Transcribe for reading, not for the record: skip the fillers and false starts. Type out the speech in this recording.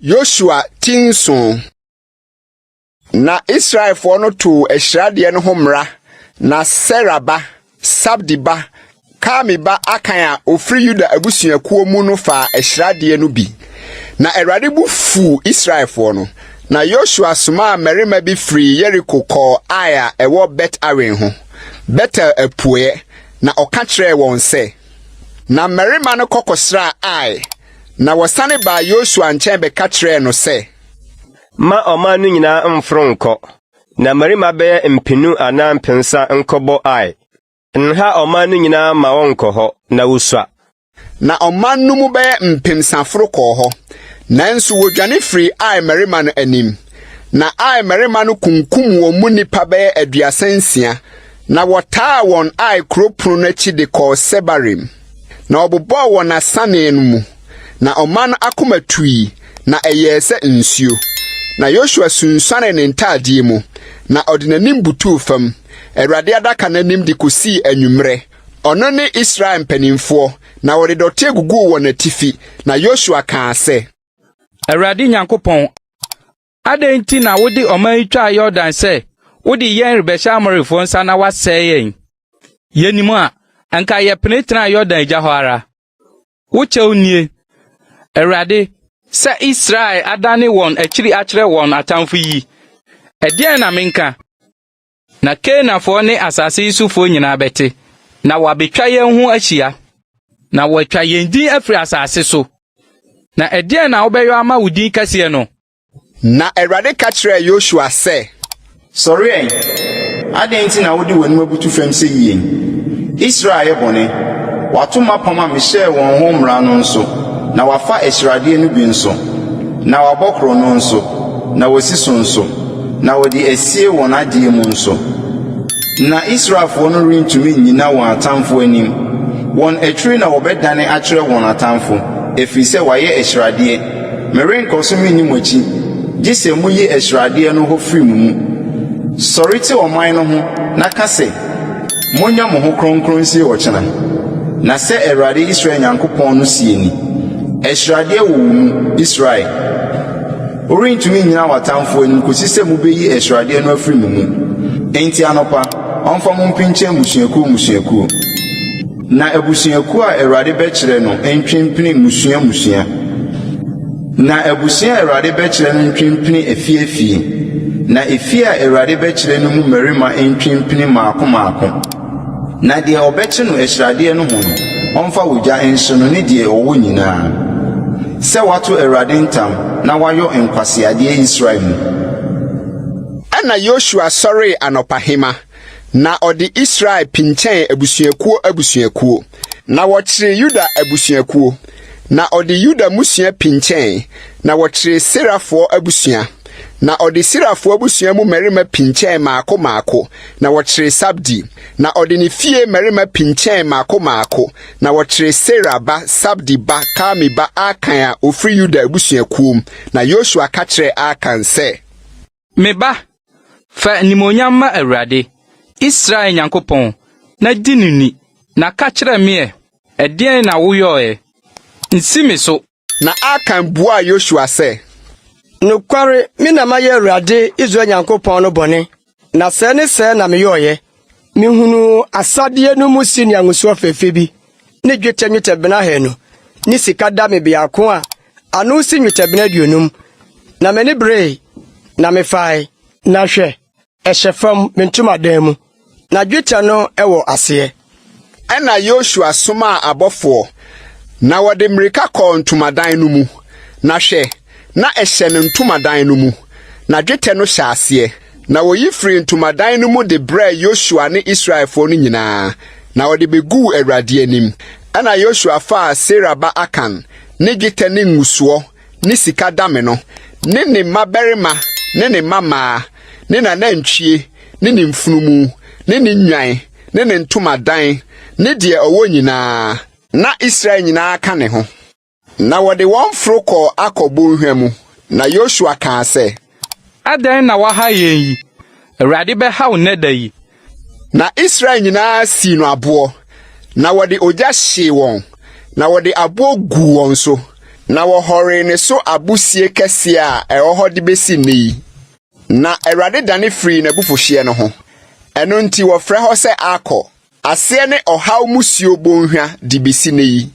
Yosua ti nson. Na Israelfoɔ no too ahyiradeɛ no ho mmara, na Sera ba, Sabdi ba, Karmi ba Akan a ɔfiri Yuda abusuakuo mu no faa ahyiradeɛ no bi. Na Awurade bo fuu Israelfoɔ no. Na Yosua somaa mmarima bi firii Yeriko kɔɔ Ai a ɛwɔ Bet-Awen ho, Betel apueɛ, na ɔka kyerɛɛ wɔn sɛ. Na mmarima no kɔ kɔsraa Ai, na wɔsane baa Yosua nkyɛn bɛka kyerɛɛ no sɛ. Mma ɔman no nyinaa mmforo nnkɔ, na mmarima bɛyɛ mpenu anaa mpensa nkɔbɔ Ai. Nha ɔman no nyinaa mma wɔnnkɔ hɔ, na wosua. Na ɔman no mu bɛyɛ mpemsa foro kɔɔ hɔ, nanso wɔdwane firii Ai mmarima no anim. Na Ai mmarima no kunkum wɔn mu nnipa bɛyɛ 36, na wɔtaa wɔn Ai kuro pono no akyi de kɔɔ Sebarim. Na wɔbobɔɔ wɔn asanee no mu, na ɔman no akoma tui, na ɛyɛɛ sɛ nsuo. Na Yosua sunsuanee ne ntadeɛ mu, na ɔde n'anim butuu fam, Awurade adaka no anim de kɔsii anwummerɛ, ɔno ne Israel mpanimfoɔ, na wɔde dɔteɛ guguu wɔn atifi. Na Yosua kaa sɛ. Awurade Nyankopɔn, adɛn nti na wode ɔman yi twaa Yordan sɛ wode yɛn rebɛhyɛ Amorifoɔ nsa na wɔasɛe yɛn? Yenim a, anka yɛpene tenaa Yordan agya hɔ ara. Wo kyɛw nie, Awurade, sɛ Israel adane wɔn akyiri akyerɛ wɔn atamfo yi. Ɛdeɛn na menka? Na Kanaanfoɔ ne asase yi sofoɔ nyinaa bɛte, na wɔabɛtwa yɛn ho ahyia, na wɔatwa yɛn din afiri asase so. Na ɛdeɛn na wobɛyɔ ama wo din kɛseɛ no? Na Awurade ka kyerɛɛ Yosua sɛ. Sɔre ɛ! Adɛn nti na wode w'anim abutu fam sɛ yie? Israel ayɛ bɔne. Wɔato m'apam a mehyɛɛ wɔn ho mmara no nso, na wɔafa ahyiradeɛ no bi nso, na wɔabɔ korɔno nso, na wɔasi so nso, na wɔde asie wɔn adeɛ mu nso. Na Israelfoɔ no rentumi nnyina wɔn atamfoɔ anim. Wɔn akyiri na wɔbɛdane akyerɛ wɔn atamfo, ɛfiri sɛ wɔayɛ ahyiradeɛ. Merenkɔ so menni mo akyi, gye sɛ muyi ahyiradeɛ no hɔ firi mo mu. Sɔre te ɔman no ho na ka sɛ, 'Monyɛ mo ho kronkron nsie ɔkyena. Na sɛ Awurade Israel Nyankopɔn no seɛ ni, Ahyiradeɛ wɔ wo mu, Israel. Worentumi nnyina w'atamfoɔ anim kɔsi sɛ mobɛyi ahyiradeɛ no afiri mo mu. Enti anɔpa, ɔmfa mo mpinkyɛ mmusuakuo mmusuakuo. Na abusuakuo a Awurade bɛkyerɛ no ntwe mpini mmusua mmusua. Na abusua a Awurade bɛkyerɛ no ntwe mpini afie afie. Na efie a Awurade bɛkyerɛ no mu mmarima ntwe mpini mmaako mmaako. Na deɛ ɔbɛkye no ahyiradeɛ no ho no, ɔmfa ogya nhye no ne deɛ ɔwɔ nyinaa, sɛ wato Awurade ntam na wayɔ nkwaseadeɛ Israel mu. Ɛnna Yosua sɔree anɔpahema, Na ɔde Israel pinkyɛn abusuakuo abusuakuo, na wɔkyeree Yuda abusuakuo. Na ɔde Yuda mmusua pinkyɛn, na wɔkyeree Serafoɔ abusua. Na ɔde Serafoɔ abusua mu mmarima pinkyɛn mmaako mmaako, na wɔkyeree Sabdi. Na ɔde ne fie mmarima pinkyɛn mmaako mmaako, na wɔkyeree Sera ba Sabdi ba Karmi ba Akan a ɔfiri Yuda abusuakuom. Na Yosua ka kyerɛɛ Akan sɛ. Me ba, fa animuonyam ma Awurade, Israel Nyankopɔn, na di no ni, na ka kyerɛ me ɛ, ɛdeɛn na woyɔeɛ? Nsi me so. Na Akan buaa Yosua sɛ. Nokware, me na mayɛ Awurade, Israel Nyankopɔn no bɔne, na sɛɛ ne sɛɛ na meyɔeɛ. Mehunuu asadeɛ no mu Sinear ngusoɔ fɛfɛ bi, ne dwetɛ nnwetɛbena ahanu, ne sika dame biako a ano si nnwetɛbena 50, na m'ani beree, na mefae. Na hwɛ, ɛhyɛ fam, me ntomadan mu, na dwetɛ no wɔ aseɛ. Ɛnna Yosua somaa abɔfoɔ, na wɔde mmirika kɔɔ ntomadan no mu, na hwɛ, na ɛhyɛ ne ntomadan no mu, na dwetɛ no hyɛ aseɛ. Na wɔyi firii ntomadan no mu de brɛɛ Yosua ne Israelfoɔ no nyinaa, na wɔde bɛguu Awurade anim. Ɛnna Yosua faa Sera ba Akan ne dwetɛ ne ngusoɔ ne sika dame no, ne ne mmabarima ne ne mmammaa, ne n'anantwie ne ne mfunumu, ne ne nnwan ne ne ntomadan ne deɛ ɔwɔ nyinaa, na Israel nyinaa ka ne ho. Na wɔde wɔn foro kɔɔ Akor bɔnhwa mu, na Yosua kaa sɛ. Adɛn na woaha yɛn yi? Awurade bɛha wo nnɛ da yi. Na Israel nyinaa sii no aboɔ, na wɔde ogya hyee wɔn, na wɔde aboɔ guu wɔn so. Na wɔhɔree ne so abosie kɛseɛ a ɛwɔ hɔ de besi nnɛ yi. Na Awurade dane firii n'abufuhyeɛ no ho. Ɛno nti wɔfrɛ hɔ sɛ Akor, aseɛ ne Ɔhaw Mmusuo Bɔnhwa de besi nnɛ yi.